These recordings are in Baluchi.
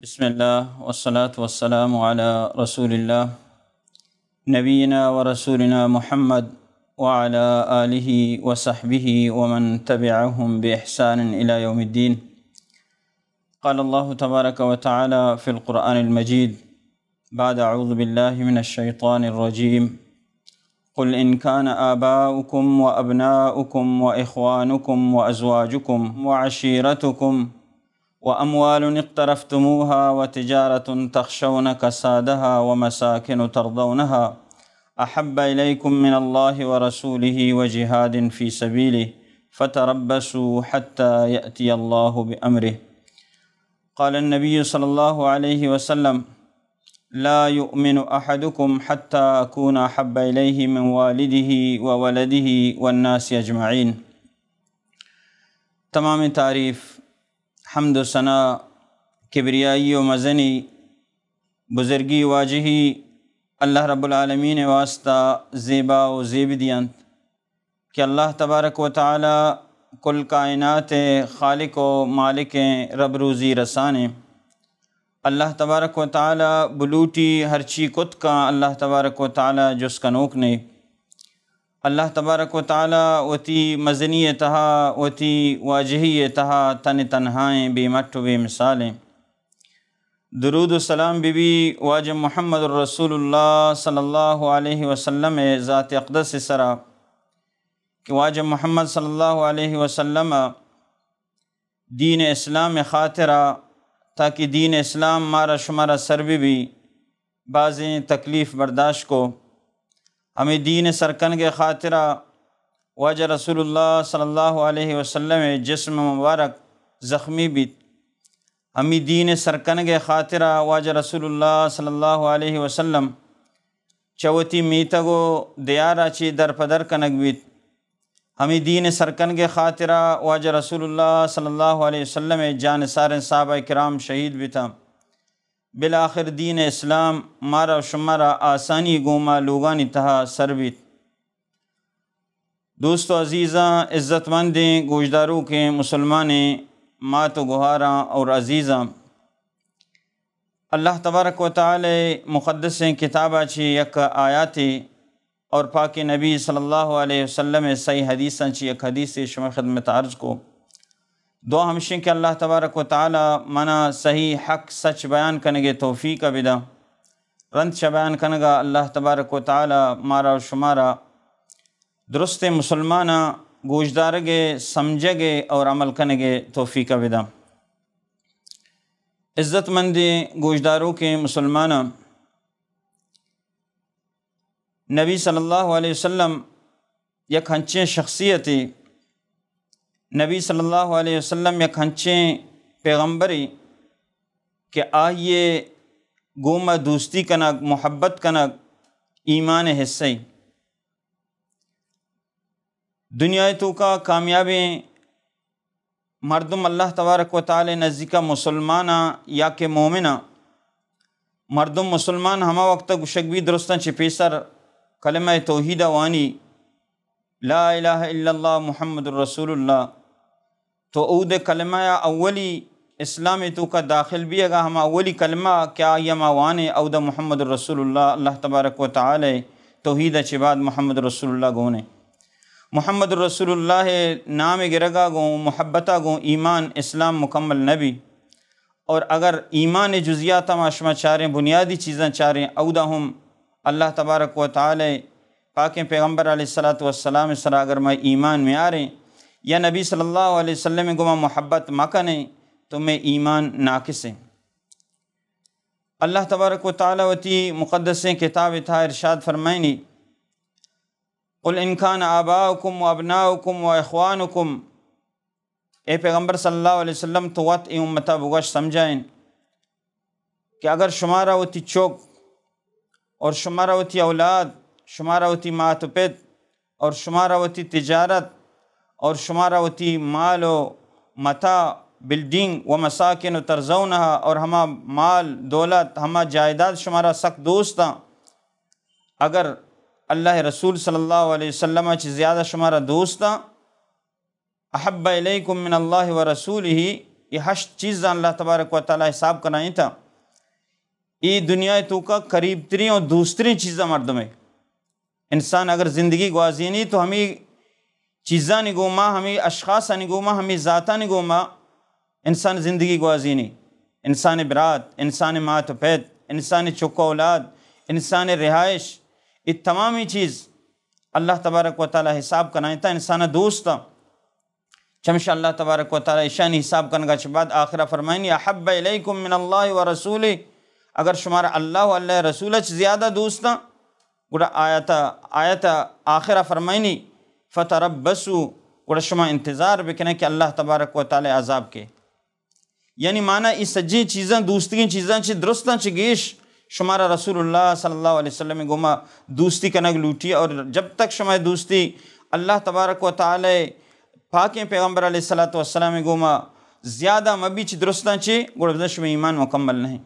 بسم الله والصلاة والسلام على رسول الله نبينا ورسولنا محمد وعلى آله وصحبه ومن تبعهم بإحسان إلى يوم الدين. قال الله تبارك وتعالى في القرآن المجيد بعد أعوذ بالله من الشيطان الرجيم. قل إن كان آباؤكم وأبناؤكم وإخوانكم وأزواجكم وعشيرتكم وأموال اقترفتموها وتجارة تخشون كسادها ومساكن ترضونها أحب إليكم من الله ورسوله وجهاد في سبيله فتربصوا حتى يأتي الله بأمره. قال النبي صلى الله عليه وسلم: لا يؤمن أحدكم حتى أكون أحب إليه من والده وولده والناس أجمعين. تمام تعریف، حمد و ثنا، کبریائی و مزنی، بزرگی، واجہی اللہ رب العالمین واسطہ زیبا و زیب دیانت کہ اللہ تبارک و تعالی کل کائنات خالق و مالک، رب روزی رسانے۔ اللہ تبارک و تعالی بلوٹی ہرچی کت کاں، اللہ تبارک و تعالی جست کنوک نے۔ اللہ تبارک و تعالی وتی مزنی تہا، وتی واجہی تہا تن تنہائیں، بے مٹ و بے مثالیں۔ درود و سلام بی بی واجہ محمد رسول اللہ صلی اللہ علیہ وسلم ذات اقدس سرا کہ واجہ محمد صلی اللہ علیہ وسلم دین اسلام خاطرا، تاکہ دین اسلام مارا شمارا سر بی بی، بازیں تکلیف برداشت کو۔ ہمیں دین سرکنگ خاطرا واجہ رسول اللہ صلی اللہ علیہ وسلم جسم مبارک زخمی بیت۔ ہمیں دین سرکنگ خاطرا واجہ رسول اللہ صلی اللہ علیہ وسلم چہ وتی میتگ و دیارا چی در پدر کنگ بیت۔ ہمیں دین سرکنگ خاطرا واجہ رسول اللہ صلی اللہ علیہ وسلم جانثاریں صحابہ کرام شہید بیتاں۔ بالآخر دین اسلام مارا و شمارا آسانی گوما لوگانی تہا سر بیت۔ دوست و عزیزاں، عزت مندیں گوشداروکیں مسلمانیں مات و گہاراں اور عزیزاں، اللہ تبارک و تعالی مقدسیں کتابا چی یک آیاتے اور پاک نبی صلی اللہ علیہ وسلم صحیح حدیثاں چی یک حدیثے شمئے خدمت عرض کو۔ دعا ہمشیں کہ اللہ تبارک و تعالی منا صحیح حق سچ بیان کنگے توفیق بدا۔ رند چہ بیان کنگا اللہ تبارک و تعالی مارا و شمارا درستیں مسلماناں گوشدارگے، سمجھگے اور عمل کنگے توفیق بدا۔ عزت مندیں گوشداروکیں مسلماناں، نبی صلی اللہ علیہ وسلم یک ہنچیں شخصیتے، نبی صلی اللہ علیہ وسلم یک ہنچیں پیغمبرے کہ آئیے گوما دوستی کنگ، محبت کنگ ایمان حصہ۔ دنیا توکا کامیابیں مردم اللہ تبارک و تعالی نزدیکا مسلماناں یا کہ مومناں۔ مردم مسلمان ہما وقت گوشگ بی درستاں چہ پیسر کلمہ توحید وانی، لا الہ الا اللہ محمد رسول اللہ۔ تو اود کلمہ یا اولی اسلام توکا داخل بیگا ہما اولی کلمہ کہ آئی ہما وانے، اود محمد رسول اللہ، اللہ تبارک و تعالی توحید چہ بعد محمد رسول اللہ گونے۔ محمد رسول اللہ نام گرگا گوں، محبتا گوں ایمان اسلام مکمل نبی۔ اور اگر ایمان جزیات ما شما چاریں، بنیادی چیزاں چاریں، اودا ہم اللہ تبارک و تعالی پاکیں پیغمبر علیہ الصلوۃ والسلام سرا اگر ما ایمان میاریں یا نبی صلی اللہ علیہ وسلم گوما محبت مکنیں تو میں ایمان ناقصیں۔ اللہ تبارک و تعالی وتی مقدسیں کتاب تھا ارشاد فرمائنی، قل ان کان آباؤکم و ابناؤکم و اخوانکم، اے پیغمبر صلی اللہ علیہ وسلم، تو وت اے امتا بگوش سمجھائیں کہ اگر شمارا وتی چک اور شمارا وتی اولاد، شمارا وتی مات و پت اور شمارا وتی تجارت اور شمارا وتی مال و متاع، بلڈنگ و مساکن و ترضونها، اور ہما مال دولت، ہما جائیداد شمارا سک دوستاں، اگر اللہ رسول صلی اللہ علیہ وسلم چہ زیادہ شمارا دوستاں، احب الیکم من اللہ و رسولہ، یہ ہشت چیزاں اللہ تبارک و تعالی حساب کنائیں تا۔ اے دنیا توکا قریب ترین اور دوسترین چیزاں مردمے۔ انسان اگر زندگی گوازینی تو ہمیں چیزانی گوما، ہمیں اشخاصانی گوما، ہمیں ذاتانی گوما انسان زندگی گوازینی۔ انسان برات، انسان مات و پت، انسان چک و اولاد، انسان رہائش، یہ تمامی چیز اللہ تبارک و تعالی حساب کنائیں تا انسان دوست۔ چمشا اللہ تبارک و تعالی ایشانی حساب کنگا چہ بعد آخرہ فرمائنی، احب الیکم من اللہ و رسولہ، اگر شمارا اللہ و اللہ رسول چ زیادہ دوستاں، گڑا آیت، آیت آخرہ فرمائنی، فتربصوا، گڑا شما انتظار بکنے کہ اللہ تبارک و تعالی عذاب کے۔ یعنی معنی ای سجیں چیزاں، دوستگیں چیزاں چہ درستاں چہ گیش شمارا رسول اللہ صلی اللہ علیہ وسلم گوما دوستی کنگ لوٹی، اور جب تک شما دوستی اللہ تبارک و تعالی پاکیں پیغمبر علیہ الصلوۃ والسلام گوما زیادہ مبی چہ درستاں چہ، گڑا بزن شما ایمان مکمل نہیں۔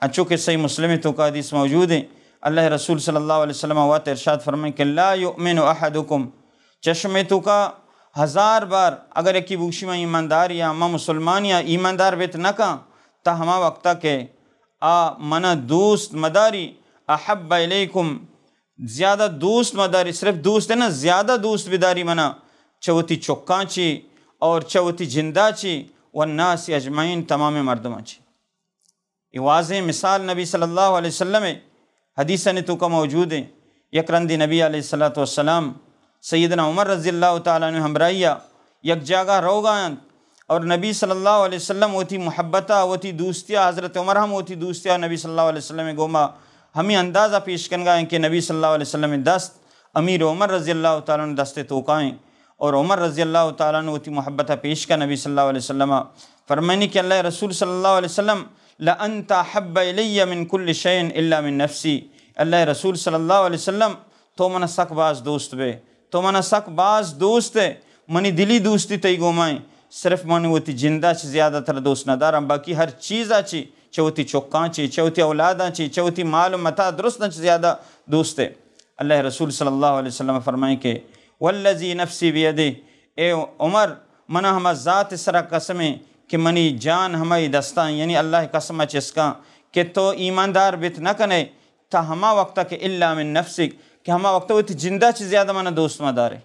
انچو کہ صحیح مسلم توکا حدیث موجود ہیں، اللہ رسول صلی اللہ علیہ وسلم وت ارشاد فرمائیں کہ لا یؤمن احدکم، چشم توکا ہزار بار اگر یکی بوشی ما ایماندار یا ما مسلمان یا ایماندار بیت نہ کن، تا ہما وقتا کہ آ منا دوست مداری، احب الیکم، زیادہ دوست مداری، صرف دوست ہے نا، زیادہ دوست بداری منا چہ وتی چکاں چی اور چہ وتی جندا چی، والناس اجمعین، تمام مردماں چی۔ یہ واضح مثال نبی صلی اللہ علیہ وسلم حدیثانی توکا موجود ہیں۔ یک رندی نبی علیہ الصلوۃ والسلام سیدنا عمر رضی اللہ تعالی عنہ ہمراہیا یک جاگہ روگا انت، اور نبی صلی اللہ علیہ وسلم وتی محبتا، وتی دوستیا، حضرت عمر ہم وتی دوستیا نبی صلی اللہ علیہ وسلم گوما ہمیں اندازہ پیش کنگا ہیں کہ نبی صلی اللہ علیہ وسلم دست امیر عمر رضی اللہ تعالی عنہ دست توکائیں، اور عمر رضی اللہ تعالی عنہ وتی محبتا پیش کا نبی صلی اللہ علیہ وسلم، فرمائنی کہ اللہ رسول صلی اللہ علیہ وسلم، لانت احب الی من کل شیء الا من نفسی، اللہ رسول صلی اللہ علیہ وسلم، تو منا سک باز دوست بے، تو منا سک باز دوست ہے، منی دلی دوستی تئی گومائیں، صرف من وتی جندا چی زیادہ تر دوست نہ دارم، باقی ہر چیزا چی، چہ وتی چکاں چی، چہ وتی اولاداں چی، چہ وتی مال و متاع درستاں چی زیادہ دوست ہے۔ اللہ رسول صلی اللہ علیہ وسلم فرمائیں کہ والذی نفسی بیدہ، اے عمر، منا ہما ذات سرا قسم ہے کہ منی جان ہمائی دستاں، یعنی اللہ قسم چسکاں کہ تو ایماندار بیت نہ کنے، تا ہما وقتا کہ الا من نفسک، کہ ہما وقتا وتی جندا چی زیادہ منا دوست مدارے،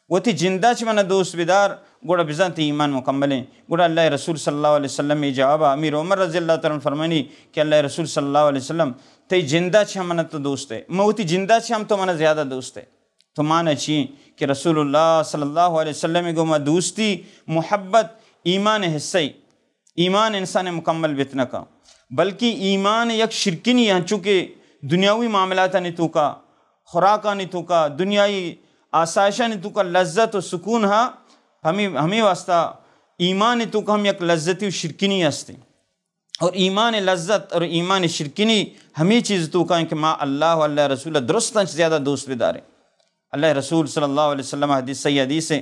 وتی جندا چی منا دوست بدار، گڑا بزان تی ایمان مکملیں۔ گڑا اللہ رسول صلی اللہ علیہ وسلم ای جوابا امیر عمر رضی اللہ تعالی عنہ فرمانی کہ اللہ رسول صلی اللہ علیہ وسلم، تی جندا چی ہم منا تو دوست ہے، من وتی جندا چی ہم تو منا زیادہ دوست ہے۔ تو معنی چی کہ رسول اللہ صلی اللہ علیہ وسلم گوما دوستی، محبت، ایمان حصہ، ایمان انسان مکمل بیت نہ کن، بلکہ ایمان یک شرکنی ہے، چونکہ دنیاوی معاملاتانی توکا، خوراکانی توکا، دنیائی آسائشانی توکا لذت و سکون ہا، ہمیں، ہمیں واسطہ ایمان توکا ہم یک لذتی و شرکنی ہستی۔ اور ایمان لذت اور ایمان شرکنی ہمیں چیز توکا ہیں کہ ما اللہ و اللہ رسول درستاں چہ زیادہ دوست بداریں۔ اللہ رسول صلی اللہ علیہ وسلم حدیث، صحیح حدیث ہے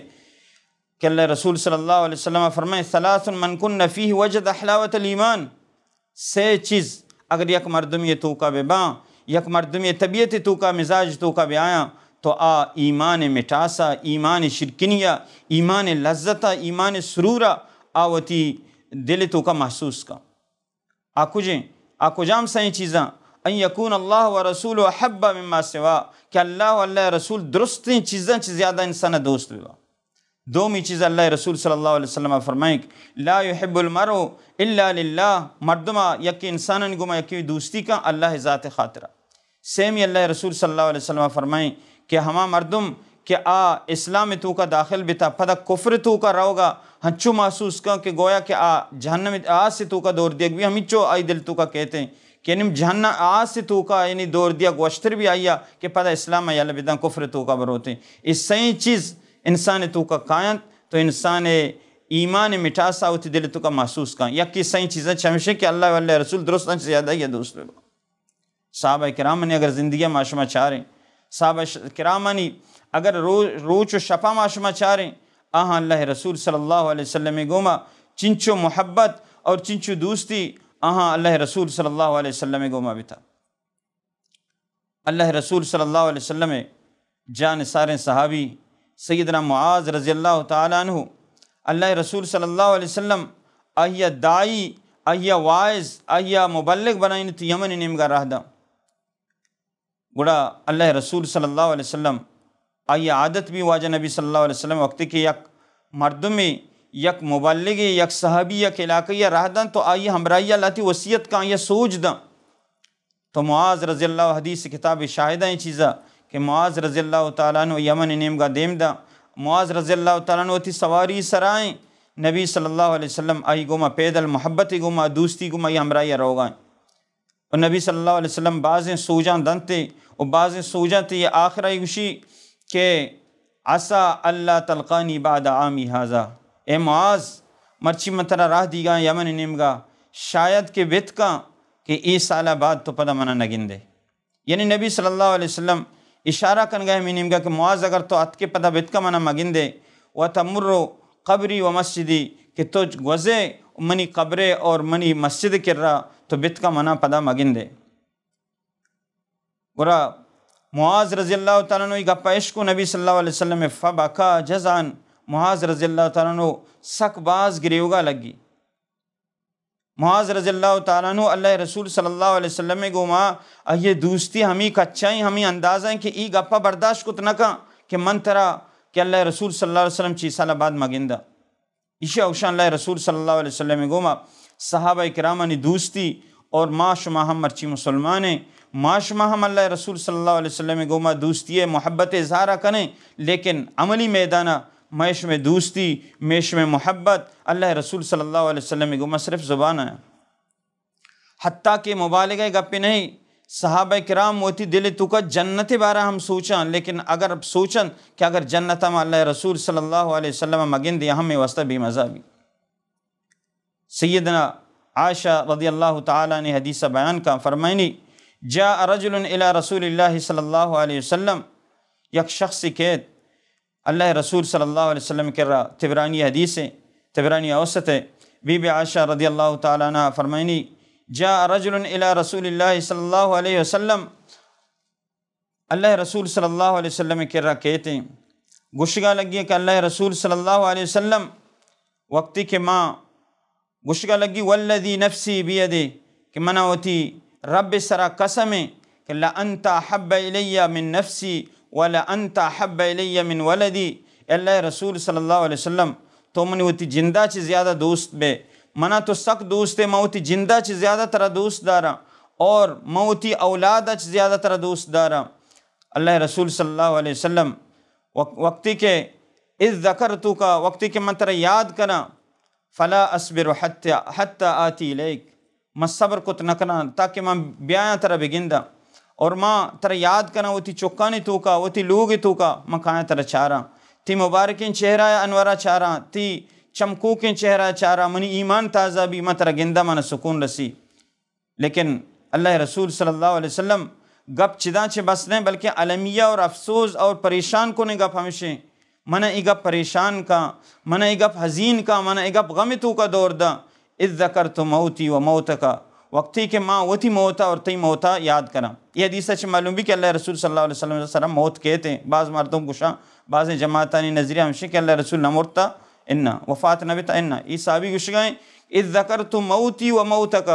کہ اللہ رسول صلی اللہ علیہ وسلم فرمائے، ثلاث من کن فیہ وجد حلاوت الایمان، سے چیز اگر یک مردمی توکا بہ باں، یک مردمی طبیعت توکا، مزاج توکا بہ آیاں، تو آ ایمان مٹاسا، ایمان شرکنیا، ایمان لذتا، ایمان سرورا آ وتی دل توکا محسوس کن۔ آ کجیں؟ آ کجام سئیں چیزاں؟ ان یکون اللہ و رسول احب مما سوا، کہ اللہ و اللہ رسول درستیں چیزاں چہ زیادہ انسان دوست ببا۔ دومی چیز اللہ رسول صلی اللہ علیہ وسلم فرمائیں، لا یحب المرء الا للہ، مردما یکی انسانانی گوما یکی دوستی کن اللہ ذات خاطرہ۔ سیمی اللہ رسول صلی اللہ علیہ وسلم فرمائیں کہ ہما مردم کہ آ اسلام توکا داخل بیتا، پدا کفر توکا روگا ہنچو محسوس کن کہ گویا کہ آ جہنم آس توکا دور دیگ بی، ہمینچو آئی دل توکا کہتے ہیں کہ نیم جہنم آس توکا یعنی دور دیگ وشتر بی آئیا کہ پدا اسلام یل بدن کفر توکا بروتے۔ اے سئیں چیز انسان توکا کاینت تو انسان ایمان مٹاسا وتی دل توکا محسوس کن۔ یکی سئیں چیزاں چمشے کہ اللہ و اللہ رسول درستاں چہ زیادہ یا دوست ببا۔ صحابہ کرامانی اگر زندگی ما شما چاریں، صحابہ ش-، کرامانی اگر رو-، روچ و شپا ما شما چاریں، آہاں اللہ رسول صلی اللہ علیہ وسلم گوما چنچو محبت اور چنچو دوستی آہاں اللہ رسول صلی اللہ علیہ وسلم گوما بتا۔ اللہ رسول صلی اللہ علیہ وسلم جان ساریں صحابی سیدنا معاذ رضی اللہ تعالی عنہ، اللہ رسول صلی اللہ علیہ وسلم آئی ءَ داعی، آئی ءَ واعظ، آئی ءَ مبلغ بنائینت، یمن ءِ نیمگ ءَ راہ داں۔ گڑا اللہ ءِ رسول صلی اللہ علیہ وسلم، آئی ءِ عادت بی، واجہ نبی صلی اللہ علیہ وسلم وقتی کہ یک مردمے، یک مبلغے، یک صحابی یک علاقہ ءَ راہ داں تو آئی ءِ ہمراہی ءَ لہتے وصیت کاں، آئی ءَ سوج داں۔ تو معاذ رضی اللہ، حدیث کتاب ءِ شاہد ایں چیزا کہ معاذ رضی اللہ تعالیٰ عنہ یمن ءِ نیمگ ءَ دیم داں۔ معاذ رضی اللہ تعالیٰ عنہ وتی سواری سرا ایں، نبی صلی اللہ علیہ وسلم آئی گوما پیدل محبت ءِ گوما، دوستی گوما آئی ہمراہی ءَ روگا ایں۔ و نبی صلی اللہ علیہ وسلم بازیں سوجاں دنت و بازیں سوجاں تی آخر ءَ گوشی کہ عسیٰ الا تلقانی بعد عامی ھذا، اے معاذ، مرچی من ترا راہ دیگاں یمن ءِ نیمگا، شاید کہ بتکاں کہ اے سال ءَ بعد تو پدا منا نہ گندے۔ یعنی نبی صلی اللہ علیہ وسلم اشارہ کنگا ہمے نیمگا کہ معاذ، اگر تو اتکے پدا بتکا منا مگندے، و تمر قبری و مسجدی، کہ تو گوزے منی قبرے اور منی مسجد کرا تو بتکا منا پدا مگندے۔ گڑا معاذ رضی اللہ تعالیٰ عنہ ای گپا اشکو، نبی صلی اللہ علیہ وسلم فبکا جزعا، معاذ رضی اللہ تعالیٰ عنہ سک باز گریوگا لگی۔ معاذ رضی اللہ تعالیٰ عنہ اللہ رسول صلی اللہ علیہ وسلم گوما آئی دوستی ہمی کچائیں، ہمی اندازہ ہیں کہ ای گپا برداشت کت نہ کن کہ من ترا کہ اللہ رسول صلی اللہ علیہ وسلم چی سال بعد مگندا۔ ایشی اوشان اللہ رسول صلی اللہ علیہ وسلم گوما صحابہ کرامانی دوستی، اور ما شما ہم مرچی مسلمان ہیں، ما شما ہم اللہ رسول صلی اللہ علیہ وسلم گوما دوستی محبت اظہارہ کنیں، لیکن عملی میدانہ مئے شمئے دوستی، مئے شمئے محبت اللہ رسول صلی اللہ علیہ وسلم گوما صرف زبان آیا۔ حتیٰ کہ مبالغہ گپے نہیں، صحابہ کرام وتی دل توکا جنت بارہ ہم سوچاں، لیکن اگر سوچن کہ اگر جنت ہم اللہ رسول صلی اللہ علیہ وسلم مگندی ہم واسطہ بے مزہ بی۔ سیدنا عائشہ رضی اللہ تعالیٰ عنہ حدیث بیان کا فرمائنی، جاء رجل الی رسول اللہ صلی اللہ علیہ وسلم، یک شخص کیت اللہ رسول صلی اللہ علیہ وسلم کرا، طبرانی حدیث ہے، طبرانی اوسط ہے، بی بی عائشہ رضی اللہ تعالیٰ عنہ فرمائنی، جاء رجل الی رسول اللہ صلی اللہ علیہ وسلم، اللہ رسول صلی اللہ علیہ وسلم کرا کیتے، گشگا لگی کہ اللہ رسول صلی اللہ علیہ وسلم، وقتی کہ ما گوشگا لگی، والذی نفسی بیدہ، کہ منا وتی رب سرا قسم ہے کہ لانت احب الی من نفسی ولانت احب الی من ولدی۔ اے اللہ رسول صلی اللہ علیہ وسلم، تو منی وتی جندا چی زیادہ دوست بے، منا تو سک دوست ہے، من وتی جندا چی زیادہ ترا دوست داراں اور من وتی اولادا چی زیادہ ترا دوست داراں۔ اللہ رسول صلی اللہ علیہ وسلم وق-، وقتی کہ اذ ذکرتک، وقتی کہ من ترا یاد کناں، فلا اصبر حتی، حتی آتی الیک، من صبر کت نہ کناں تاکہ من بیایاں ترا بگنداں، اور من ترا یاد کناں وتی چکانی توکا، وتی لوگ توکا، من کایاں ترا چاراں، تی مبارکیں چہرہ انورا چاراں، تی چمکوکیں چہرہ چاراں، منی ایمان تازہ بی، من ترا گنداں، من سکون رسی۔ لیکن اللہ رسول صلی اللہ علیہ وسلم گپ چداں چہ بس نہ، بلکہ المیہ اور افسوس اور پریشان کنے گپ ہمشیں۔ من ای گپ پریشان کا، من ای گپ حزین کا، من ای گپ غم توکا دور دا۔ اذ ذکرت موتی و موتک، وقتی کہ ما وتی موتا اور تئی موتا یاد کناں۔ یہ حدیث چہ معلوم بی کہ اللہ رسول صلی اللہ علیہ وسلم سرا موت کہتے ہیں۔ بعض مردم گشاں، بعض جماعتانی نظریہ ہمشیں کہ اللہ رسول نہ مرتا، انا وفات نہ بیتا، انا۔ ای صحابی گشگائیں، اذ ذکرت موتی و موتک،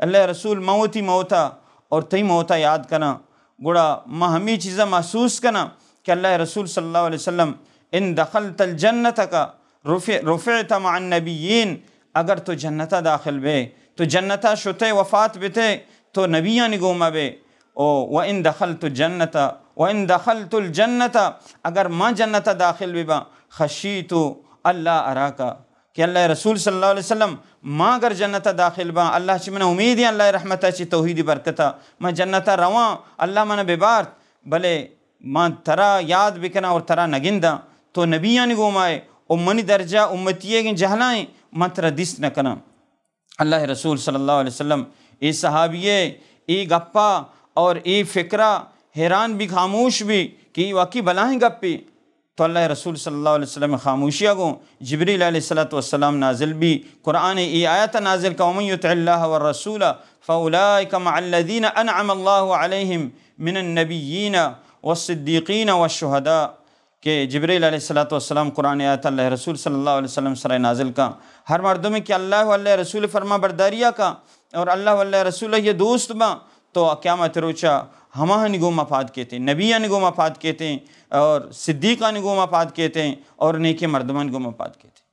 اللہ رسول، من وتی موتا اور تئی موتا یاد کناں، گڑا من ہمی چیزا محسوس کناں کہ اللہ رسول صلی اللہ علیہ وسلم، ان دخلت الجنت کا رفع-، رفعت مع النبیین، اگر تو جنتا داخل بے، تو جنتا شتے وفات بتے، تو نبیانی گوما بے، او، و ان دخلت الجنت، و ان دخلت الجنت، اگر من جنتا داخل بباں، خشیت اللہ اراک، کہ اللہ رسول صلی اللہ علیہ وسلم، ما اگر جنتا داخل باں، اللہ چی من امید ہیں، اللہ رحمتا چی توحیدی برکتا، من جنتا رواں، اللہ من ببارت، بلے من ترا یاد بکناں اور ترا نگنداں، تو نبیانی گومائے، او منی درجہ امتیگیں جہلائیں، من ترا دیست نکناں۔ اللہ رسول صلی اللہ علیہ وسلم اے صحابیے اے گپا اور اے فکرا حیران بی، خاموش بی کہ اے واقعی بلاہیں گپے۔ تو اللہ رسول صلی اللہ علیہ وسلم خاموشیا گوں جبریل علیہ الصلوۃ والسلام نازل بی، قرآن اے آیت نازل کا، ومن یطع اللہ والرسول فاولئک مع الذین انعم اللہ علیہم من النبیین والصدیقین والشہداء۔ کہ جبریل علیہ الصلوۃ والسلام قرآن آیات اللہ رسول صلی اللہ علیہ وسلم سرا نازل کا۔ ہر مردمے کہ اللہ و اللہ رسول فرما برداریا کا اور اللہ و اللہ رسول یہ دوست با، تو قیامت روچا ہماہانی گوما پاد کیتے، نبیانی گوما پاد کیتے اور صدیقانی گوما پاد کیتے اور نیکیں مردمانی گوما پاد کیتے۔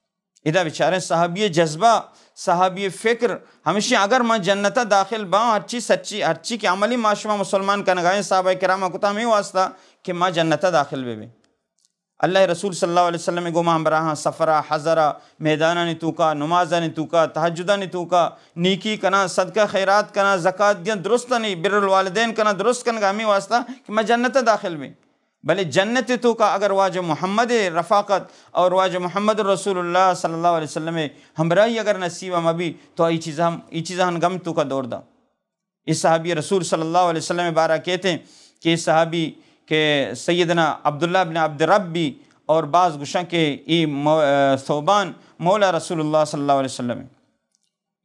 ادا بچاریں صحابی جذبہ، صحابی فکر، ہمیشی اگر ما جنتا داخل باں، ہرچی سچی، ہرچی کہ عملی ما شما مسلمان کنگائیں، صحابہ کرام کتا ہمیں واسطہ کہ ما جنتا داخل بے بے۔ اللہ رسول صلی اللہ علیہ وسلم گوما ہمراہاں سفرا، حضرا، میدانانی توکا، نمازانی توکا، تہجدانی توکا، نیکی کنا، صدقہ خیرات کنا، زکات دیاں، درستانی بر الوالدین کنا، درست کنگا ہمیں واسطہ کہ ما جنتا داخل بے۔ بلے جنت توکا اگر واجہ محمد رفاقت اور واجہ محمد رسول اللہ صلی اللہ علیہ وسلم ہمراہی اگر نصیب مبی تو ای چیزاں، ای چیزاں گم توکا دور دا۔ اس صحابی رسول صلی اللہ علیہ وسلم بارہ کہتے ہیں کہ اس صحابی کہ سیدنا عبداللہ بن عبد ربی اور بعض گشاں کہ ای مو-، ثوبان مولا رسول اللہ صلی اللہ علیہ وسلم،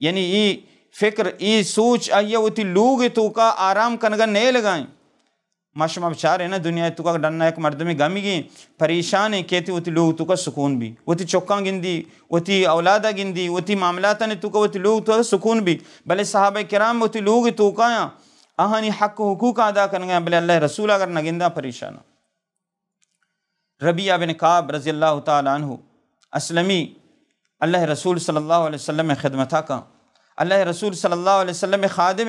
یعنی ای فکر، ای سوچ آئی وتی لوگ توکا آرام کنگا نیلگائیں۔ ما شما بچارے نا، دنیا توکا ڈنا یک مردمے گمیگیں، پریشانیں، کیتی وتی لوگ توکا سکون بی، وتی چکاں گندی، وتی اولادا گندی، وتی معاملاتانی توکا وتی لوگ توکا سکون بی۔ بلے صحابہ کرام وتی لوگ توکایاں آہانی حق و حقوق ادا کنگا، بلے اللہ رسول اگر نگندا پریشان۔ ربیعہ بن کعب رضی اللہ تعالی عنہ اسلمی، اللہ رسول صلی اللہ علیہ وسلم خدمتا کا۔ اللہ رسول صلی اللہ علیہ وسلم خادم،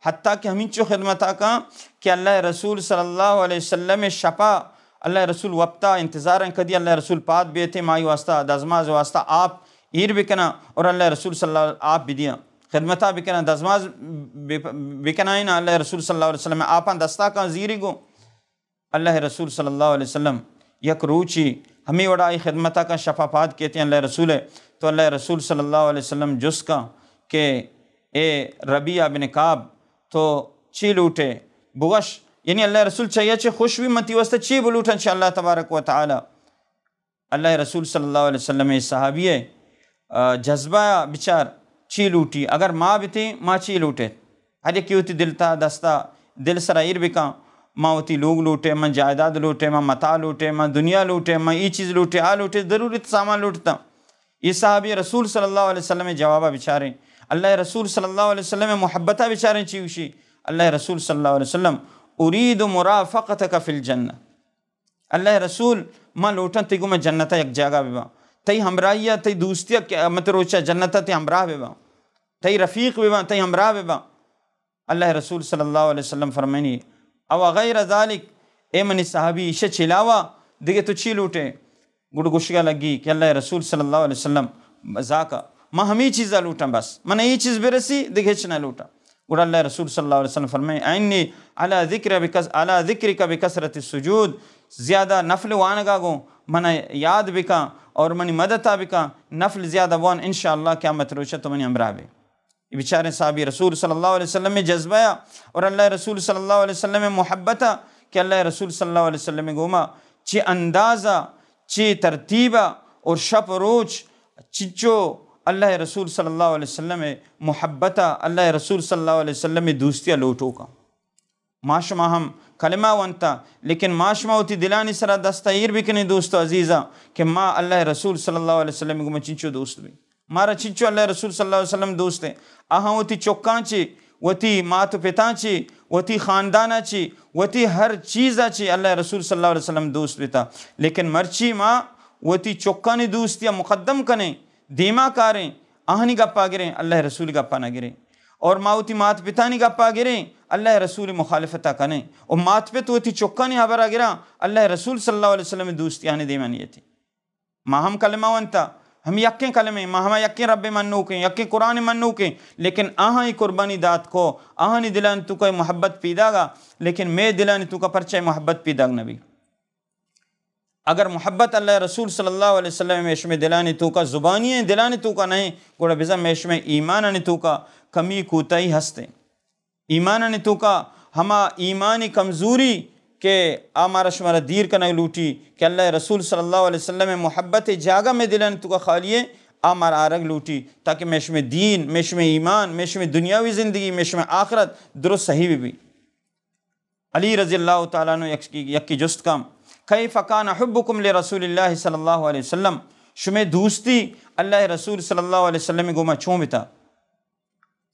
حتیٰ کہ ہمینچو خدمتا کا کہ اللہ رسول صلی اللہ علیہ وسلم شپا اللہ رسول وپتا انتظار ہیں کدی اللہ رسول پاد بیتے، مائی واسطہ دزماز واسطہ آپ ایر بکنا اور اللہ رسول صلی اللہ آپ بدیا، خدمتا بکنا، دزماز بکنائنا، اللہ رسول صلی اللہ علیہ وسلم آپاں دستا کا زیری گو۔ اللہ رسول صلی اللہ علیہ وسلم یک روچی ہمیں وڑا آئی خدمتا کا شفا پاد کیتے اللہ رسول ہے۔ تو اللہ رسول صلی اللہ علیہ وسلم جس کا کہ اے ربیعہ بن کعب، تو چی لوٹے؟ بگش، یعنی اللہ رسول چاہیے چی خوش بھی متی واسطہ چی بلوٹن چی اللہ تبارک و تعالی۔ اللہ رسول صلی اللہ علیہ وسلم اے صحابی ہے، آ، جذبہ بچار چی لوٹی؟ اگر ما بتیں، ما چی لوٹے؟ ہر یکی وتی دل تا دستا، دل سرا ایر بکاں، ما وتی لوگ لوٹے، ما جائیداد لوٹے، ما متاع لوٹے، ما دنیا لوٹے، ما ای چیز لوٹے، آ لوٹے، ضرورت سامان لوٹتا۔ یہ صحابی رسول صلی اللہ علیہ وسلم جوابا بچاریں۔ اللہ رسول صلی اللہ علیہ وسلم محبتا بچاریں چی وشی؟ اللہ رسول صلی اللہ علیہ وسلم، ارید مرافقتک فی الجنہ۔ اللہ رسول، ما لوٹاں تئی گوما جنتا یک جاگہ بباں۔ تئی ہمراہیا، تئی دوستیا قیامت روچا جنتا تئی ہمراہ بباں۔ تئی رفیق بباں، تئی ہمراہ بباں۔ اللہ رسول صلی اللہ علیہ وسلم فرمائنی، او غیر ذالک، اے منی صحابی، ایشہ چلاوا دگہ تو چی لوٹے؟ گڑ گوشگا لگی کہ اللہ رسول صلی اللہ علیہ وسلم، ذاکا، ما ہمیں چیزا لوٹاں بس، من یہ چیز برسی، دگہ ہچ نہ لوٹاں۔ گڑا اللہ رسول صلی اللہ علیہ وسلم فرمائے، "اعنی علی ذکر بکث-، علی ذکرک بکثرۃ السجود"، زیادہ نفل وانگا گوں من یاد بکاں اور منی مدتا بکاں، نفل زیادہ بوان، انشاءاللہ قیامت روچا تو منی ہمراہ بے۔ یہ بیچارے صحابی رسول صلی اللہ علیہ وسلم جذبہ اور اللہ رسول صلی اللہ علیہ وسلم محبت کہ اللہ رسول صلی اللہ علیہ وسلم گوما چی اندازہ، چی ترتیبہ اور شپ روچ چچو اللہ رسول صلی اللہ علیہ وسلم محبت، اللہ رسول صلی اللہ علیہ وسلم دوستی لوٹو کا۔ ما شما ہم کلمہ ونتا، لیکن ما شما وتی دلانی سرا دستا ایر بکنیں دوست و عزیزاں کہ ما اللہ رسول صلی اللہ علیہ وسلم گوما چنچو دوست بیں۔ مارا چنچو اللہ رسول صلی اللہ علیہ وسلم دوست ہیں۔ آہاں وتی چکاں چی، وتی مات و پتاں چی، وتی خانداناں چی، وتی ہر چیزا چی اللہ رسول صلی اللہ علیہ وسلم دوست بیتا۔ لیکن مرچی ما وتی چکانی دوستیا مقدم کنیں، دیما کاریں، آہانی گپا گریں، اللہ رسول گپا نہ گریں۔ اور ما وتی مات پتانی گپا گریں، اللہ رسول مخالفتا کنیں۔ اور مات پت وتی چکانی حبرا گراں، اللہ رسول صلی اللہ علیہ وسلم دوستی آہانی دیما نیتی۔ ما ہم کلمہ ونتا، ہم یکیں کلمہ، ما ہما یکیں رب منوکیں، یکیں قرآن منوکیں، لیکن آہاں ای قربانی دات کو، آہانی دلانی توکا محبت پیداگا، لیکن مے دلانی توکا پرچہ محبت پیداگ نبی۔ اگر محبت اللہ رسول صلی اللہ علیہ وسلم میں شمے دلانی توکا زبانی ہیں، دلانی توکا نہیں، گوڑا بزن میں شمے ایمانانی توکا کمی کوتاہی ہستے۔ ایمانانی توکا ہما ایمانی کمزوری کہ آ مارا شمارا دیر کنگ لوٹی کہ اللہ رسول صلی اللہ علیہ وسلم محبت جاگہ میں دلانی توکا خالی ہے، آ مارا آرگ لوٹی تاکہ میں شمے دین، میں شمے ایمان، میں شمے دنیاوی زندگی، میں شمے آخرت درست صحیح بھی بی۔ علی رضی اللہ تعالیٰ عنہ یک، یکی جست کم کیف کان حبکم لرسول اللہ صلی اللہ علیہ وسلم، شمے دوستی اللہ رسول صلی اللہ علیہ وسلم گوما چون بتا؟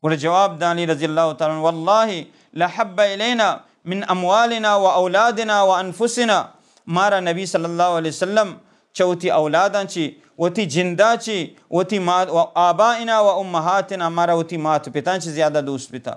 گڑا جواب دانی رضی اللہ تعالی عنہ، واللہ لحب الینا من اموالنا و اولادنا و انفسنا، مارا نبی صلی اللہ علیہ وسلم چہ وتی اولاداں چی، وتی جندا چی، وتی مات و آبائنا و امہاتنا، مارا وتی مات پتاں چی زیادہ دوست بتا۔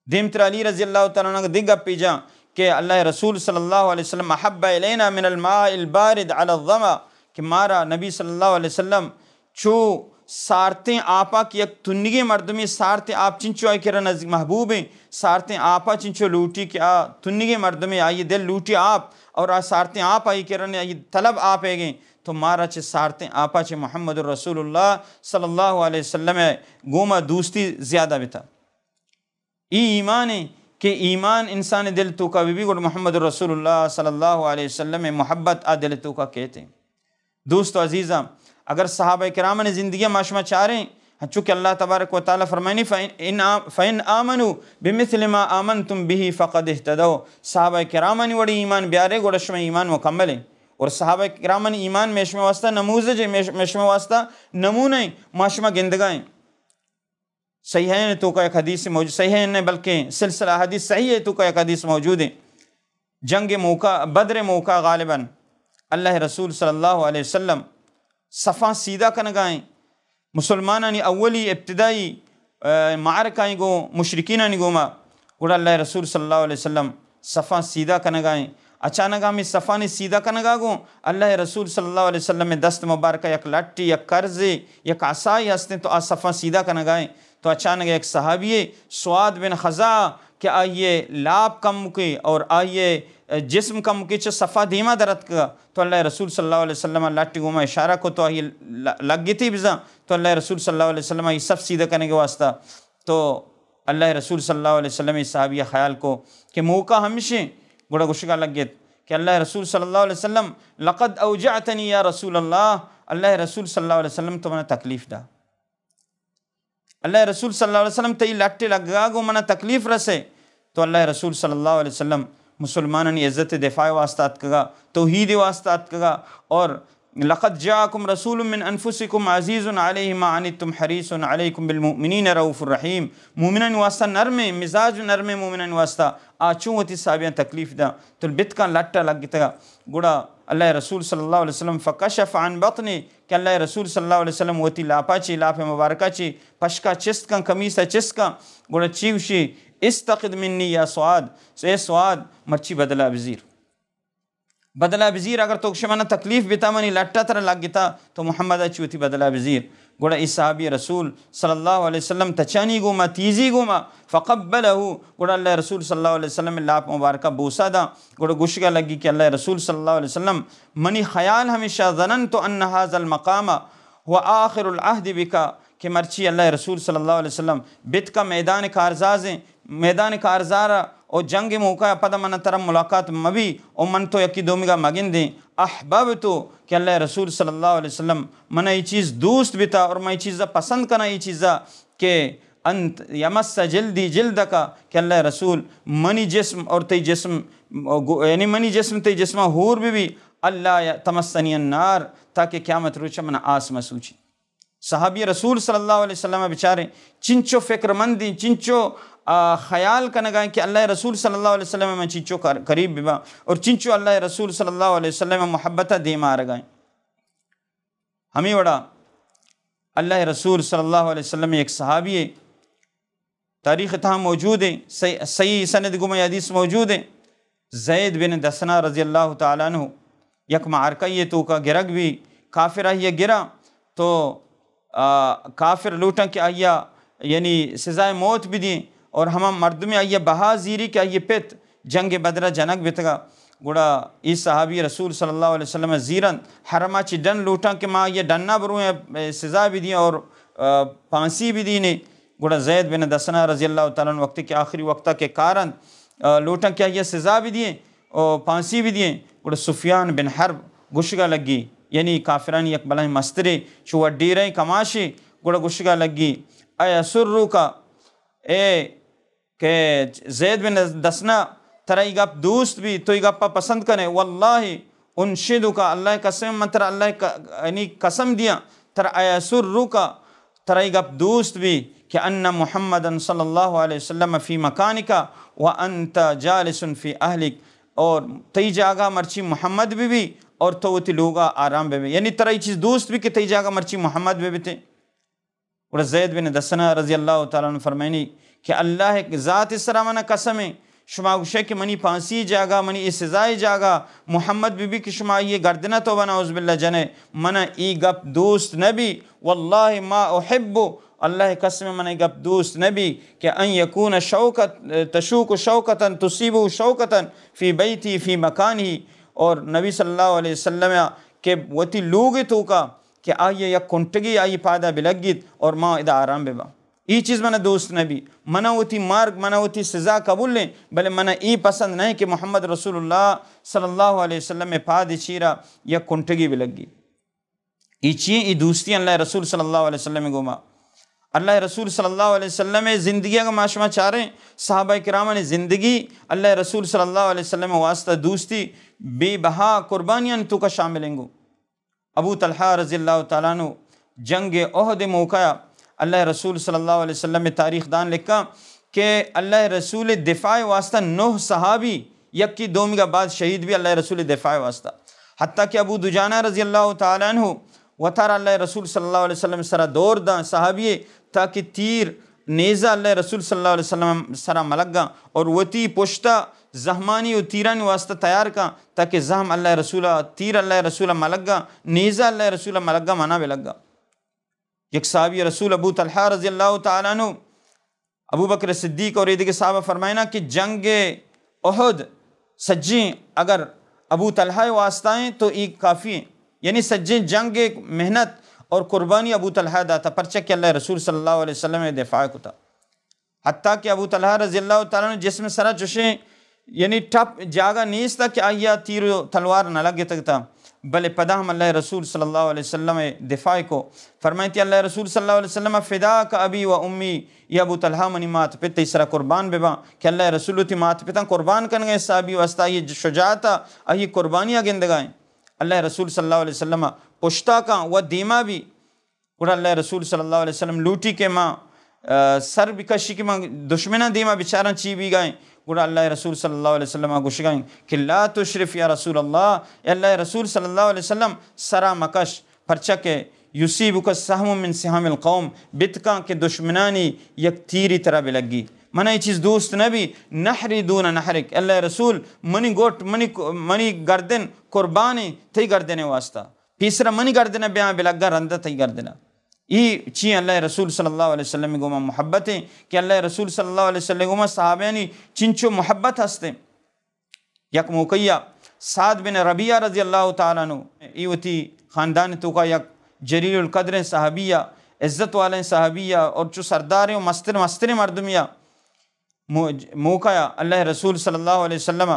دیمتر علی رضی اللہ تعالی عنہ دگہ گپے جاں کہ اللہ رسول صلی اللہ علیہ وسلم احب الینا من الماء البارد علی الظما، کہ مارا نبی صلی اللہ علیہ وسلم چو سارتیں آپا کہ یک تنگیں مردمے سارتیں آپ چنچو آئی کرا نزدیک محبوبیں، سارتیں آپا چنچو لوٹی کہ آ تنگیں مردمے آئی دل لوٹی آپ، اور آ سارتیں آپ آئی کرا آئی طلب آپ ایگیں، تو مارا چہ سارتیں آپا چہ محمد رسول اللہ صلی اللہ علیہ وسلم گوما دوستی زیادہ بتا۔ ای ایمان ایں کہ ایمان انسان دل توکا بی بی، گڑا محمد رسول اللہ صلی اللہ علیہ وسلم محبت آ دل توکا کیت ایں۔ دوست و عزیزاں، اگر صحابہ کرامانی زندگی ما شما چاریں، ہنچو کہ اللہ تبارک و تعالی فرمائنی، فَإِنْ، فَإِنْ آمَنُوا بِمِثْلِ مَا آمَنْتُمْ بِهِ فَقَدِ اهْتَدَوْا، صحابہ کرامانی وڑی ایمان بیارے، گڑا شما ایمان مکمل ایں۔ اور صحابہ کرامانی ایمان میں شما واسطہ نموذج ایں، میں شما واسطہ نمونہ ایں، ما شما گندگا ایں۔ صحیحین توکا یک حدیث موجود، صحیحین نہ بلکہ سلسلہ حدیث صحیح توکا یک حدیث موجود ایں۔ جنگ موقع، بدر موقع غالباً اللہ رسول صلی اللہ علیہ وسلم صفاں سیدھا کنگا ایں۔ مسلمانانی اولی ابتدائی، آ، معرکہ ایں گوں مشرکینانی گوما، گڑا اللہ رسول صلی اللہ علیہ وسلم صفاں سیدھا کنگا ایں۔ اچانک ہمیں صفانی سیدھا کنگا گوں اللہ رسول صلی اللہ علیہ وسلم دست مبارکہ یک لٹے، یک کرزے، یک عصائی ہستیں، تو آ صفاں سیدھا کنگا ایں۔ تو اچانک یک صحابی سواد بن خزاعہ کہ آئیے لاپ کمکے اور آئیے جسم کمکے چہ صفا دیما درتکگا، تو اللہ رسول صلی اللہ علیہ وسلم لٹے گوما اشارہ کو، تو آئی ل-، لگتی بزاں، تو اللہ رسول صلی اللہ علیہ وسلم آئی صف سیدھا کنگے واسطہ تو اللہ رسول صلی اللہ علیہ وسلم ای صحابی خیال کو کہ موقع ہمشیں، گڑا گشگا لگت کہ اللہ رسول صلی اللہ علیہ وسلم، لقد اوجعتنی یا رسول اللہ، اللہ رسول صلی اللہ علیہ وسلم تو منا تکلیف دا۔ اللہ رسول صلی اللہ علیہ وسلم تئی لٹے لگا گوں منا تکلیف رسے، تو اللہ رسول صلی اللہ علیہ وسلم مسلمانانی عزت دفاع واسطہ اتکگا، توحید واسطہ اتکگا، اور لقد جاءکم رسول من انفسکم عزیز علیہ ما عنتم حریص علیکم بالمؤمنین رؤوف الرحیم، مومنانی واسطہ نرمیں، مزاج نرمیں مومنانی واسطہ، آ چون وتی صحابیاں تکلیف دا، تو بتکاں لٹا لگتگا۔ گڑا اللہ رسول صلی اللہ علیہ وسلم فکشف عن بطنہ، کہ اللہ رسول صلی اللہ علیہ وسلم وتی لاپا چی، لاپ مبارکہ چی پشکا چست کن، کمیسا چست کن، گڑا چی گوشی؟ استقد منی یا سعاد، اے سعاد، مرچی بدلا بزیر۔ بدلا بزیر، اگر تو گوشے منا تکلیف بتا، منی لٹا ترا لگتا، تو محمد چی وتی بدلا بزیر۔ گڑا ای صحابی رسول صلی اللہ علیہ وسلم تچانی گوما، تیزی گوما، فقبلہ، گڑا اللہ رسول صلی اللہ علیہ وسلم لاپ مبارکہ بوسا دا، گڑا گوشگا لگی کہ اللہ رسول صلی اللہ علیہ وسلم، منی خیال ہمیشہ، ظننت ان هذا المقام هو آخر العهد بک، کہ مرچی اللہ رسول صلی اللہ علیہ وسلم بتکا میدان کارزازیں، میدان کارزارا او جنگ موقع پدا من ترا ملاقات مبی او من تو یکی دومیگا مگندیں۔ احببت، کہ اللہ رسول صلی اللہ علیہ وسلم من ای چیز دوست بتا اور من ای چیزا پسند کنا، ای چیزا کہ انت یمس جلدی جلدک، کہ اللہ رسول منی جسم اور تئی جسم، یعنی منی جسم تئی جسما ہور بہ بی، اللہ تمسنی النار، تاکہ قیامت روچ من آس مسوچی۔ صحابی رسول صلی اللہ علیہ وسلم بچاریں چنچو فکر مندیں، چنچو، آ، خیال کنگائیں کہ اللہ رسول صلی اللہ علیہ وسلم من چنچو قر-، قریب بباں اور چنچو اللہ رسول صلی اللہ علیہ وسلم محبت دیما آرگائیں۔ ہمیں وڑا اللہ رسول صلی اللہ علیہ وسلم ایک صحابی ہے، تاریخ تہا موجود ہیں، صحیح، صحیح سند گوما یہ حدیث موجود ہیں۔ زید بن دسنا رضی اللہ تعالی عنہ یک معرکہ یہ توکا گرگ بھی، کافر آئیے گرا تو، آ، کافر لوٹاں کہ آئیا یعنی سزائے موت بدیں اور ہما مردم آئیے بہا زیری کہ آئیے پت جنگ بدرا جنگ بتگا۔ گڑا ای صحابی رسول صلی اللہ علیہ وسلم زیرن حرما چی ڈن لوٹاں کہ ما آئیے ڈنا برویں، سزا بدیں اور، آ، پھانسی بدینے۔ گڑا زید بن دسنا رضی اللہ تعالی عنہ وقتی کہ آخری وقتا کہ کارنت، آ، لوٹاں کہ آئیے سزا بدیں او پھانسی بدیں۔ گڑا سفیان بن حرب گشگا لگی، یعنی کافرانی یک بلاہیں مسترے، چو وڈیریں کماشے، گڑا گشگا لگی، ایسرک، اے کہ زید بن دسنا ترا ای گپ دوست بی، تو ای گپا پسند کنے، واللہ انشدک، اللہ قسم، من ترا اللہ ق-، یعنی قسم دیاں، ترا ایسرک، ترا یہ گپ دوست بی کہ ان محمدا صلی اللہ علیہ وسلم فی مکانک و انت جالس فی اہلک، اور تئی جاگہ مرچی محمد بہ بی اور تو وتی لوگا آرام بہ بی، یعنی ترا یہ چیز دوست بی کہ تئی جاگہ مرچی محمد بہ بیتے۔ گڑا زید بن دسنہ رضی اللہ تعالی عنہ فرمائنی کہ اللہ ذات سرا منا قسم ہے، شما گوشے کہ منی پھانسی جاگہ، منی اے سزائے جاگہ محمد بہ بی کہ شما یہ گردنہ تو بنا عوذ باللہ جنے، منا ای گپ دوست نبی، واللہ ما احب، اللہ قسم منا ای گپ دوست نبی کہ ان یکون شوکت، تشوک شوکتا تصیب شوکتا فی بیتی فی مکانی، اور نبی صلی اللہ علیہ وسلم کہ وتی لوگ توکا کہ آئی یک کنٹگی آئی پادا بلگیت اور ما ادا آرام ببا۔ ای چیز منا دوست نبی۔ منا وتی مرگ، منا وتی سزا قبول ہیں، بلے منا ای پسند نہیں کہ محمد رسول اللہ صلی اللہ علیہ وسلم پاد چیرا یک کنٹگی بلگی۔ ای چی؟ ای دوستی اللہ رسول صلی اللہ علیہ وسلم گوما۔ اللہ رسول صلی اللہ علیہ وسلم زندگی اگر ما شما چاریں، صحابہ کرامانی زندگی اللہ رسول صلی اللہ علیہ وسلم واسطہ دوستی بے بہا قربانیاں توکا شامل انگو۔ ابو طلحہ رضی اللہ تعالی عنہ جنگ احد موقع، اللہ رسول صلی اللہ علیہ وسلم تاریخ دان لکھا کہ اللہ رسول دفاع واسطہ نو صحابی یکی دومی کا بعد شہید بی اللہ رسول دفاع واسطہ۔ حتیٰ کہ ابو دجانہ رضی اللہ تعالی عنہ وتارا اللہ رسول صلی اللہ علیہ وسلم سرا دور داں صحابی تاکہ تیر نیزہ اللہ رسول صلی اللہ علیہ وسلم سرا ملگا اور وتی پشتا زہمانی و تیرانی واسطہ تیار کا تاکہ زہم اللہ رسول، تیر اللہ رسول ملگا، نیزہ اللہ رسول ملگا منا بلگا۔ یک صحابی رسول ابو طلحہ رضی اللہ تعالی عنہ، ابو بکر صدیق اور ایدگہ صحابہ فرمائنا کہ جنگ احد سجیں اگر ابو طلحہ واسطہ ہیں تو ای کافی ہیں، یعنی سجیں جنگ محنت اور قربانی ابو طلحہ داتا، پرچہ کہ اللہ رسول صلی اللہ علیہ وسلم دفاع کتا۔ حتیٰ کہ ابو طلحہ رضی اللہ تعالی عنہ جسم سرا چشیں یعنی ٹپ جاگہ نیست کہ آئیا تیر و تلوار نہ لگتگتا، بلے پدا ہم اللہ رسول صلی اللہ علیہ وسلم دفاع کو۔ فرمائیتی اللہ رسول صلی اللہ علیہ وسلم، فداک ابی و امی، یا ابو طلحہ منی مات پت تئی سرا قربان بباں، کہ اللہ رسول وتی مات پتاں قربان کنگے صحابی واسطہ، آئی شجاعت، آئی قربانی گندگائیں۔ اللہ رسول صلی اللہ علیہ وسلم پشتا کاں و دیما بی۔ گڑا اللہ رسول صلی اللہ علیہ وسلم لوٹی کہ ما، آ، سر بکشی کہ ما دشمناں دیما بچاراں چی بیگائیں۔ گڑا اللہ رسول صلی اللہ علیہ وسلم گوشگائیں کہ لا تشرف یا رسول اللہ، اے اللہ رسول صلی اللہ علیہ وسلم سرا مکش، پرچہ کہ یصیبک سهم من سهام القوم، بتکاں کہ دشمنانی یک تیری ترا بلگی۔ منا یہ چیز دوست نبی، نحری دون نحرک، اللہ رسول منی گوٹ، منی، منی گردن قربانیں تئی گردن واسطہ۔ پیسرا منی گردن بیاں بلگا رندا تئی گردن۔ ای چی اللہ رسول صلی اللہ علیہ وسلم گوما محبت ہیں کہ اللہ رسول صلی اللہ علیہ وسلم گوما صحابیانی چنچو محبت ہستیں۔ یک موقعیا سعد بن ربیعہ رضی اللہ تعالی عنہ، ای وتی خاندان توکا یک جلیل القدر صحابیہ، عزت والے صحابیہ اور چو سرداریں و مستر، مستریں مردمیا مو-، موقع اللہ رسول صلی اللہ علیہ وسلم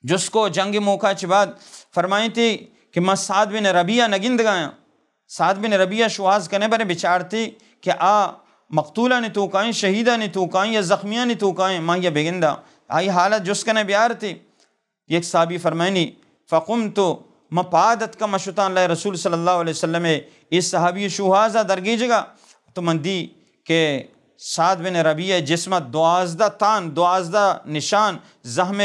جس کو جنگ موقع چہ بعد فرمائیتی کہ ما سعد بن ربیعہ نگندگایاں۔ سعد بن ربیعہ شوہاز کنے برے بچارتی کہ آ مقتولانی توکائیں، شہیدانی توکائیں یا زخمیانی توکائیں، ما یہ بگندا۔ آئی حالت جس کنے بیارتی۔ یک صحابی فرمائنی، فقمت، ما پاد اتکا، ما شتاں اللہ رسول صلی اللہ علیہ وسلم اے صحابی شوہازا درگیجگا تو من دی کہ سعد بن ربیعہ جسم دوازدہ تان، دوازدہ نشان زخم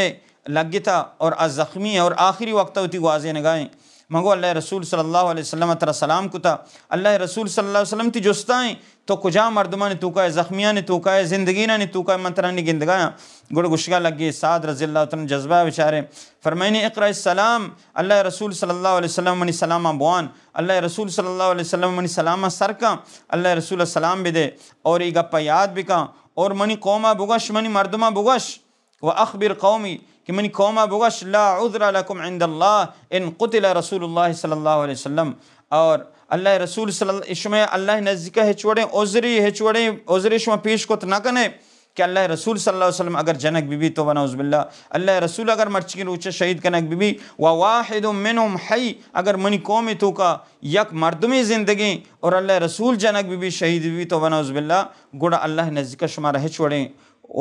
لگتا اور آ زخمی ہے اور آخری وقت وتی گوازینگائیں۔ من گو اللہ رسول صلی اللہ علیہ وسلم ترا سلام کتا۔ اللہ رسول صلی اللہ علیہ وسلم تی جستائیں، تو کجا مردمانی توکا ہے، زخمیانی توکا ہے، زندگینانی توکا ہے، من ترا نی گندگایاں۔ گڑ گشگا لگے سعد رضی اللہ تعالی عنہ جذبہ بچارے۔ فرمائنی اقرأ السلام، اللہ رسول صلی اللہ علیہ وسلم منی سلاما بوان۔ اللہ رسول صلی اللہ علیہ وسلم منی سلاما سر کن، اللہ رسول سلام بدے اور ای گپا یاد بکن اور منی قوما بگش، منی مردما بگش، و اخبر قومی، کہ منی قوما بگش، لا عذر لکم عند اللہ ان قتل رسول اللہ صلی اللہ علیہ وسلم، اور اللہ رسول صلی اللہ، شما اللہ نزدیکا ہچ وڑیں عذری، ہچ وڑیں عذری شما پیش کت نہ کنے۔ کہ اللہ رسول صلی اللہ علیہ وسلم اگر جنگ بی بی تو ونعوذ باللہ، اللہ رسول اگر مرچی روچ شہید کنگ بی بی، و واحد منهم حی، اگر منی قوم توکا یک مردمی زندگیں اور اللہ رسول جنگ بی بی، شہید بی بی تو ونعوذ باللہ، گڑا اللہ نزدیک شما را ہچ وڑیں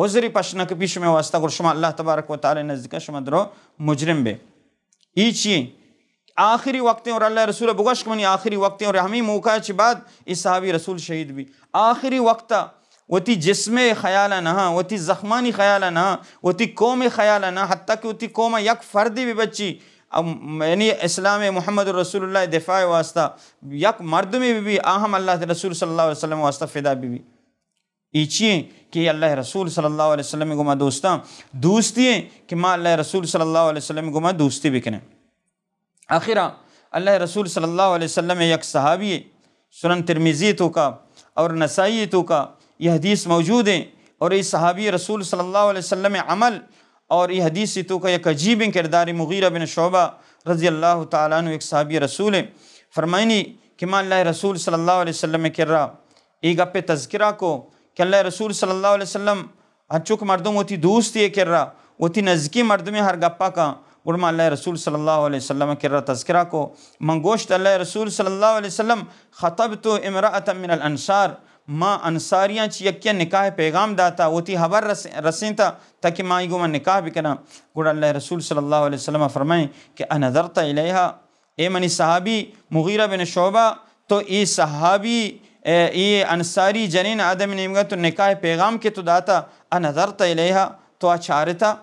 عذری پش نہ کپی شما واسطہ، گڑا شما اللہ تبارک و تعالی نزدیک شما درو مجرم بے۔ ای چی ایں؟ آخری وقت ایں اور اللہ رسول بگوش کہ منی آخری وقت ایں، اور ہمیں موقع چی بعد ای صحابی رسول شہید بی۔ آخری وقت وتی جسم خیال نہ، وتی زخمانی خیال نہ، وتی قوم خیال نہ، حتیٰ کہ وتی قوم یک فردی بھی بچی، ام، یعنی اسلام محمد رسول اللہ دفاع واسطہ یک مردمی بھی، بھی آہم اللہ رسول صلی اللہ علیہ وسلم واسطہ فدا بھی بھی۔ ای چی ایں کہ اللہ رسول صلی اللہ علیہ وسلم گما دوستاں دوستی ایں کہ ما اللہ رسول صلی اللہ علیہ وسلم گما دوستی بکنیں۔ آخرا اللہ رسول صلی اللہ علیہ وسلم یک صحابی، سنن ترمذی توکا اور نسائی توکا یہ حدیث موجود ایں، اور یہ صحابی رسول صلی اللہ علیہ وسلم عمل اور یہ حدیث توکا یک عجیب کردار مغیرہ بن شعبہ رضی اللہ تعالیٰ عنہ، ایک صحابی رسول ایں، فرمائنی کہ ما اللہ رسول صلی اللہ علیہ وسلم کرا ای گپ تذکرہ کو کہ اللہ رسول صلی اللہ علیہ وسلم ہنچو کہ مردم وتی دوستی کرا وتی نزدیکی مردمے ہر گپا کاں، گڑا ما اللہ رسول صلی اللہ علیہ وسلم کرا تذکرہ کو۔ من گوشت، اللہ رسول صلی اللہ علیہ وسلم، خطبت امرأة من الانصار، ما انصاریاں چی یکیا نکاح پیغام داتا، وتی حبر رس-، رسینتا تاکہ ما ای گوما نکاح بکناں۔ گڑا اللہ رسول صلی اللہ علیہ وسلم فرمائیں کہ انظرت الیہا، اے منی صحابی مغیرہ بن شعبہ، تو ای صحابی، اے، ای انصاری جنین آدم نیمگا تو نکاح پیغام کہ تو داتا، انظرت الیہا، تو آ چارتا؟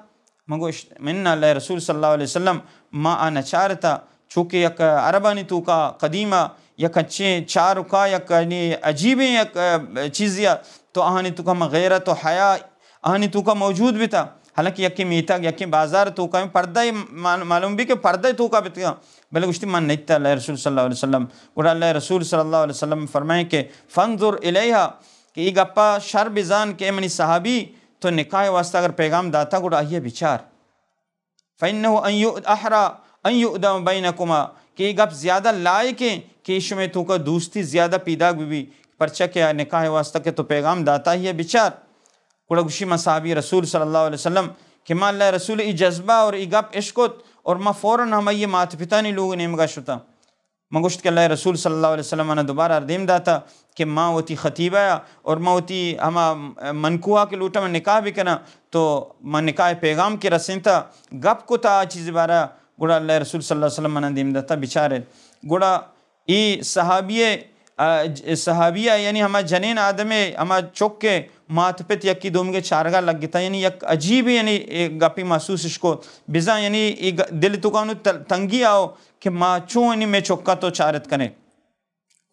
من گوشت، من اللہ رسول صلی اللہ علیہ وسلم، ما آ نچارتا، چونکہ یک عربانی توکا قدیما یک اچیں چارکا یک یعنی عجیبیں یک، اے، چیزیا، تو آہانی توکا ما غیرت و حیا آہانی توکا موجود بیتا، حالانکہ یکیں میتگ، یکیں بازار توکا ایں، پردہ مان-، معلوم بی کہ پردہ توکا بیتگا، بلے گوشتی من نیتا اللہ رسول صلی اللہ علیہ وسلم۔ گڑا اللہ رسول صلی اللہ علیہ وسلم فرمائیں کہ فانظر الیہا، کہ ای گپا شر بزان کہ اے منی صحابی تو نکاح واسطہ اگر پیغام داتا گڑا آئیے بچار۔ فإنه أن يؤ-، أحرى أن يؤدم بينكما، کہ اے گپ زیادہ لائق ایں کہ شمے توکا دوستی زیادہ پیداک بہ بی، پرچا کہ آ نکاح واسطہ کہ تو پیغام داتا ہی ہے بچار۔ گڑا گوشی ما صحابی رسول صلی اللہ علیہ وسلم کہ ما اللہ رسول ای جذبہ اور ای گپ اشکت اور ما فوراً ہم ای مات پتانی لوگ نیمگا شتا۔ من گوشت کہ اللہ رسول صلی اللہ علیہ وسلم منا دوبارہ دیم داتا کہ ما وتی خطیبہ یا اور ما وتی ہما منکوہا کہ لوٹا من نکاح بکناں، تو من نکاح پیغام کہ رسینتا، گپ کتا آ چیز بارا، گڑا اللہ رسول صلی اللہ علیہ وسلم منا دیم داتا بچارے۔ گڑا ای صحابی، آ، ج-، صحابیہ یعنی ہما جنین آدمے، ہما چکے مات پت یکی دومگے چارگا لگتا، یعنی یک عجیب یعنی اے گپی محسوس اشکو، بزاں یعنی ای گ-، دل توکانو تل-، تنگی آؤ کہ ما چون یعنی مے چکا تو چارت کنے۔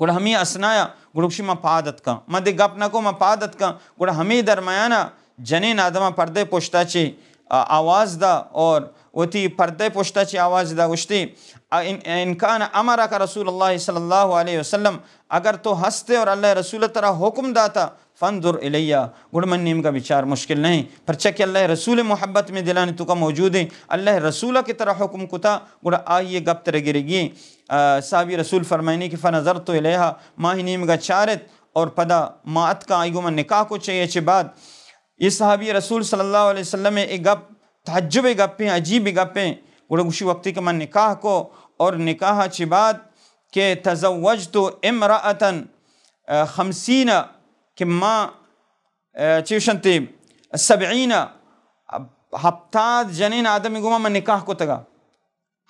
گڑا ہمے اسنایا گڑا گوشی ما پاد اتکاں، ما دے گپ نہ کو، ما پاد اتکاں۔ گڑا ہمے درمیانا جنین آدما پردے پشتا چے، آ، آواز دا اور وتی پردے پشتا چے آواز دا گوشتی، آ، ان، ان کان امرک رسول اللہ صلی اللہ علیہ وسلم، اگر تو ہستے اور اللہ رسول ترا حکم داتا، فانظر الیہ، گڑا من نیمگا بچار، مشکل نہیں، پرچا کہ اللہ رسول محبت میں دلانی توکا موجود ہیں، اللہ رسول کہ ترا حکم کتا، گڑا آئیے گپ ترا گرگی۔ آ، صحابی رسول فرمائنی کہ فنظرت الیہا، ما ہی نیمگا چارت اور پدا ما اتکا آئی گو من نکاح کو چے چے بعد۔ یہ صحابی رسول صلی اللہ علیہ وسلم اے گپ تعجب گپیں، عجیب گپیں۔ گڑا گوشی وقتی کہ من نکاح کو اور نکاح چے بعد کہ تزوجت امرأة، آ، خمسین، کہ ما، آ، چے گوشنتے، سبعین، ہپتاد جنین آدمی گوما من نکاح کتگا۔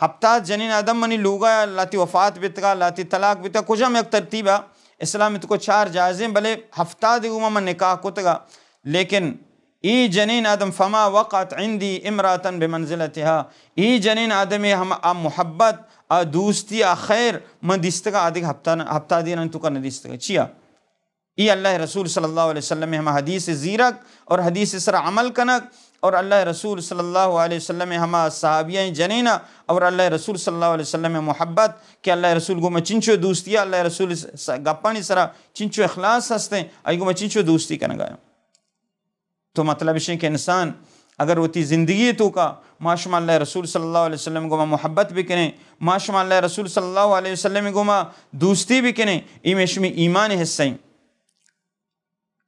ہپتاد جنین آدم منی لوگا لاتی وفات بیتگا، لاتی طلاق بیتگا، کجام یک ترتیبا اسلام تو کو چار جائزیں، بلے ہپتاد گوما من نکاح کتگا۔ لیکن ای جنین آدم فما وقعت عندی امرأة بمنزلتها، ای جنین آدم ہم آ محبت، آ دوستی، آ خیر من دیستگا، آدھگ ہپتاد، ہپتادی رن تو کا نہ دیستگا۔ چیا؟ ای اللہ رسول صلی اللہ علیہ وسلم ہما حدیث زیرک اور حدیث سرا عمل کنک اور اللہ رسول صلی اللہ علیہ وسلم ہما صحابیاں جنینا اور اللہ رسول صلی اللہ علیہ وسلم محبت کہ اللہ رسول گو مچنچو دوستیا، اللہ رسول س-، گپانی سرا چنچو اخلاص ہستیں، ای گو مچنچو دوستی کنگا۔ تو مطلب اشیں کہ انسان اگر وتی زندگی تو کا ما شما اللہ رسول صلی اللہ علیہ وسلم گو محبت بکنیں، ما شما اللہ رسول صلی اللہ علیہ وسلم گو ما دوستی بکنیں، ای میں شمی ایمان حصہ ہیں۔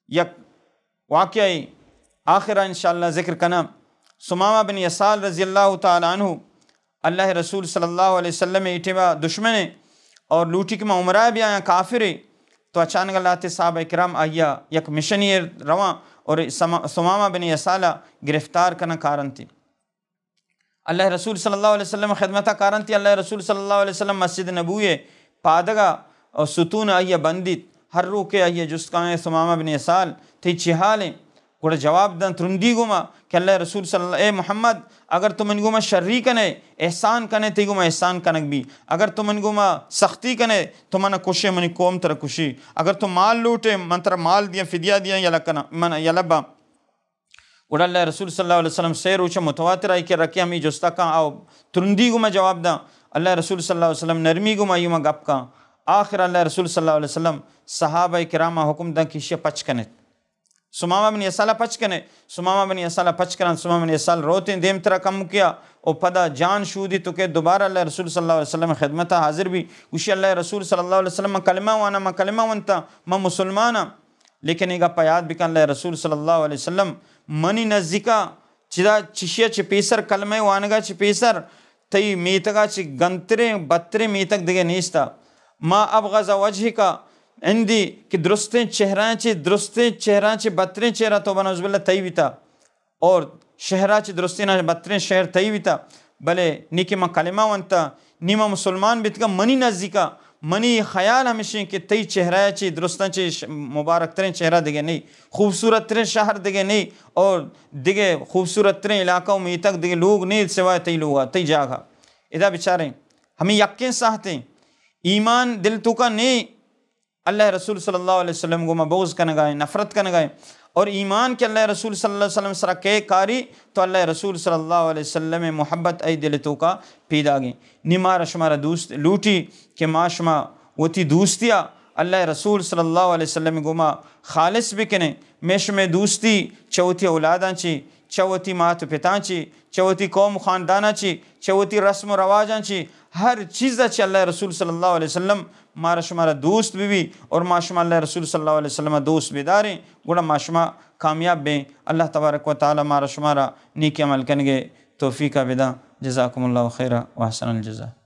یک واقعہ آخرا انشاءاللہ ذکر کناں۔ ثمامہ بن یسال رضی اللہ تعالی عنہ، اللہ رسول صلی اللہ علیہ وسلم ای ٹیما دشمنے اور لوٹی کہ ما عمرہ بیا یا کافرے، تو اچانک اللہ تے صحابہ کرام آیا یک مشنی رواں اور سما-، ثمامہ بن یسالا گرفتار کناں کارنتی۔ اللہ رسول صلی اللہ علیہ وسلم خدمت ءَ کارنتی، اللہ رسول صلی اللہ علیہ وسلم مسجد نبوی ءِ پادگ ءَ ستون آئی ءَ بندیت۔ ہر روکے آئی ءَ جست کن، اے ثمامہ بن اسال، تئی چی حال ایں؟ گڑا جواب دنت ترندی گوما کہ اللہ رسول صلی اللہ، اے محمد، اگر تو من گوما شری کنے، احسان کنے، تئی گوما احسان کنگ بی۔ اگر تو من گوما سختی کنے، تو من کشے، منی قوم ترا کشی۔ اگر تو مال لوٹے، من ترا مال دیاں، فدیہ دیاں، یلہ کناں، من یلہ باں۔ گڑا اللہ رسول صلی اللہ علیہ وسلم سے روچ متواتر آئی کہ رکے ہمیں جستا کن، آؤ ترندی گوما جواب داں۔ اللہ رسول صلی اللہ علیہ وسلم نرمی گوما ایوما گپ کن۔ آخر اللہ رسول صلی اللہ علیہ وسلم صحابہ کرام حکم داں کہ ایشی پچ کنت۔ ثمامہ بن اسال پچ کنے، ثمامہ بن اسال پچ کرن، ثمامہ بن اسال روتیں دیم ترا کم کیا، او پدا جان شودی تو کہ دوبارہ اللہ رسول صلی اللہ علیہ وسلم خدمت حاضر بی، گوشی اللہ رسول صلی اللہ علیہ وسلم، من کلمہ وانا، من کلمہ ونتا، من مسلمانا۔ لیکن اے گپا یاد بکن، اللہ رسول صلی اللہ علیہ وسلم منی نزدیکا چدا چشیا چہ پیسر، کلمہ وانگا چہ پیسر تئی میتگا چہ گنتریں بدتریں میتگ دگہ نیستا۔ ما ابغض وجهك عندي، کہ درستیں چہرہ چہ، درستیں چہرہ چہ بدتریں چہرہ، توبہ نعوذ باللہ، تئی بیتا۔ اور شہرا چہ درستیں بدتریں شہر تئی بیتا۔ بلے نی کہ من کلمہ ونتا، نی من مسلمان بیتگا، منی نزدیکا، منی خیال ہمیشیں کہ تئی چہرہ چہ، درستاں چہ ش-، مبارک تریں چہرہ دگہ نہیں، خوبصورت تریں شہر دگہ نہیں، اور دگہ خوبصورت تریں علاقہ و میتگ دگہ لوگ نہیں سوائے تئی لوگا، تئی جاگہ۔ ادا بچاریں، ہمیں یکیں ساہتیں، ایمان دل توکا نہیں، اللہ رسول صلی اللہ علیہ وسلم گوما بغض کنگائیں، نفرت کنگائیں، اور ایمان کہ اللہ رسول صلی اللہ علیہ وسلم سرا کئے کاری، تو اللہ رسول صلی اللہ علیہ وسلم محبت ای دل توکا پیداگیں۔ نی مارا شمارا دوست لوٹی کہ ما شما وتی دوستیا اللہ رسول صلی اللہ علیہ وسلم گوما خالص بکنیں۔ میں شمے دوستی چہ وتی اولاداں چی، چہ وتی مات و پتاں چی، چہ وتی قوم و خانداناں چی، چہ وتی رسم و رواجاں چی، ہر چیزا چی اللہ رسول صلی اللہ علیہ وسلم مارا شمارا دوست بہ بی اور ما شما اللہ رسول صلی اللہ علیہ وسلم دوست بداریں، گڑا ما شما کامیاب بیں۔ اللہ تبارک و تعالی مارا شمارا نیکی عمل کنگے توفیقا بداں۔ جزاکم اللہ خیرا و احسن الجزاء۔